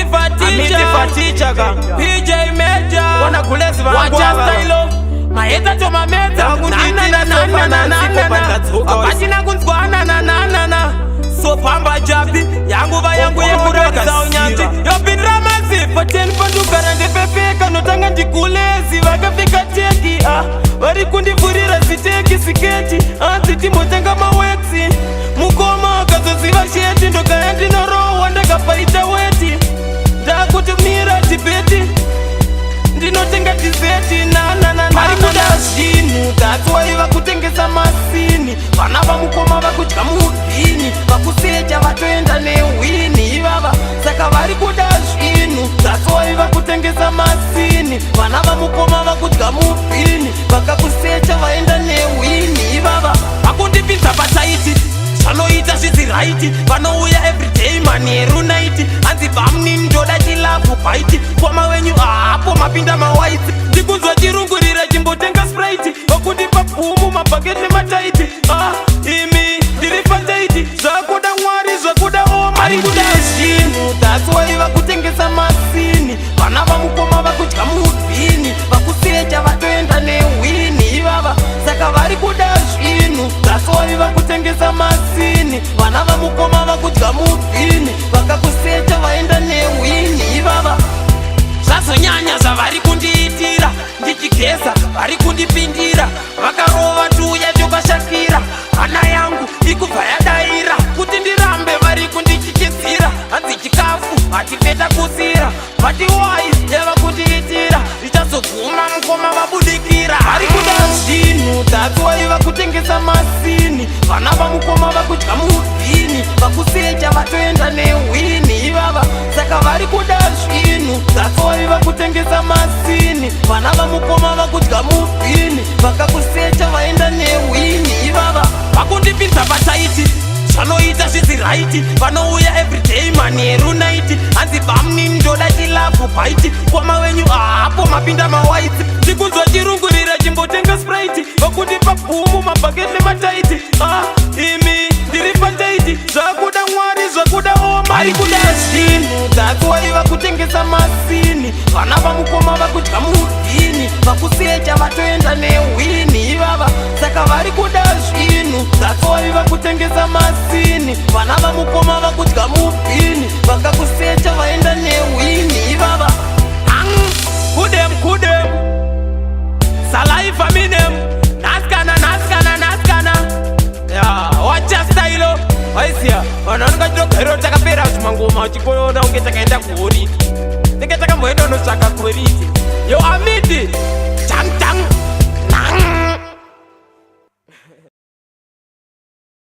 Amiti Amiti Faticha Faticha ka. PJ Major Wana Gulezi vangu Wacha ava. stylo Maheta to mameta. Vakundiitira sofa nanziko pandadzoka. Hapachina kunzwananananana. Sopamba japi yanguva yangu yekuratidza unyanzvi. Yopindira mazipo 10 pandugara ndepepeka notanga ndikulezi vakapfeka teki, ah, vari kundivhurira ziteki siketi anzi timbotenga mawetsi. Mukoma akazoziva sheti ndogaya ndinorohwa ndakapaita weti ndakutumira tibheti ndinotenga dessert nananana. Vari kuda zvinhu, that's why vakutengesa masini. Vana vamukoma vakudya mubhini, vakusecha vatoenda nehwini ivava. Saka vari kuda zvinhu, that's why vakutengesa masini. Vana vamukoma vakudya mubhini, vakakusecha vaenda nehwini ivava. Vakundipinza pataiti zvanoita zvizi right. Vanouya everyday manheru night hanzi bamnini ndoda chilove bite koma wenyu haapo mapinda mawaiti ndikunzwa chirungurira chimbotenga Sprite vakundipa bhumu mabhaketi nemataiti. Ah, imi ndiri pataiti zvakuda Mwari zvakuda omari kuda zvinhu, that's why vakutengesa masini. Vana vamukoma vakudya mubhini, vakusecha vatoenda nehwini ivava. Saka vari kuda zvinhu, that's why vakutengesa masini. Vana vamukoma vakudya mubhini, vakakusecha vaenda nehwini ivava. Zvazonyanya zvavari kundiitira ndichigeza vari kundipindira vakarova tuya tokashakira hana yangu ikubva yadaira kuti ndirambe vari kundichichidzira hanzi chikafu hatipeta kusira but why yava kundiitira ichazoguma mukoma vabudikira. Vari kuda zvinhu, that's why vakutengesa masini. Vana vamukoma vakudya mubhini, vakusecha vatoenda nehwini ivava. Saka vari kuda zvinhu, that's why vakutengesa masini. Vana vamukoma vakudya mubhini, vakakusecha vaenda nehwini ivava. Vakundipinza pataiti zvanoita zvizi right. Vanouya everyday manheru night hanzi bamnini ndoda chilove bite koma wenyu haapo mapinda mawaiti ndikunzwa chirungurira chimbotenga Sprite vakundipa bhumu mabhaketi nemataiti. Ah, imi ndiri pataiti zvakuda Mwari zvakuda omari kuda zvinhu, that's why vakutengesa masini. Vana vamukoma vakudya mubhini, vakusecha vatoenda nehwini ivava. Saka vari kuda zvinhu, that's why vakutengesa masini. Vana vamukoma vakudya mubhini, vakakusecha vaenda nehwini ivava. Ang, kudem kudem salaifa minem naskana naskana naskana ya wacha stylo waisiya vanhu vanonga chinogairo takapera zvimangoma uchikuona unge takaenda kuhoriti tinge takamboenda unotsvaka kuriti yo amiti.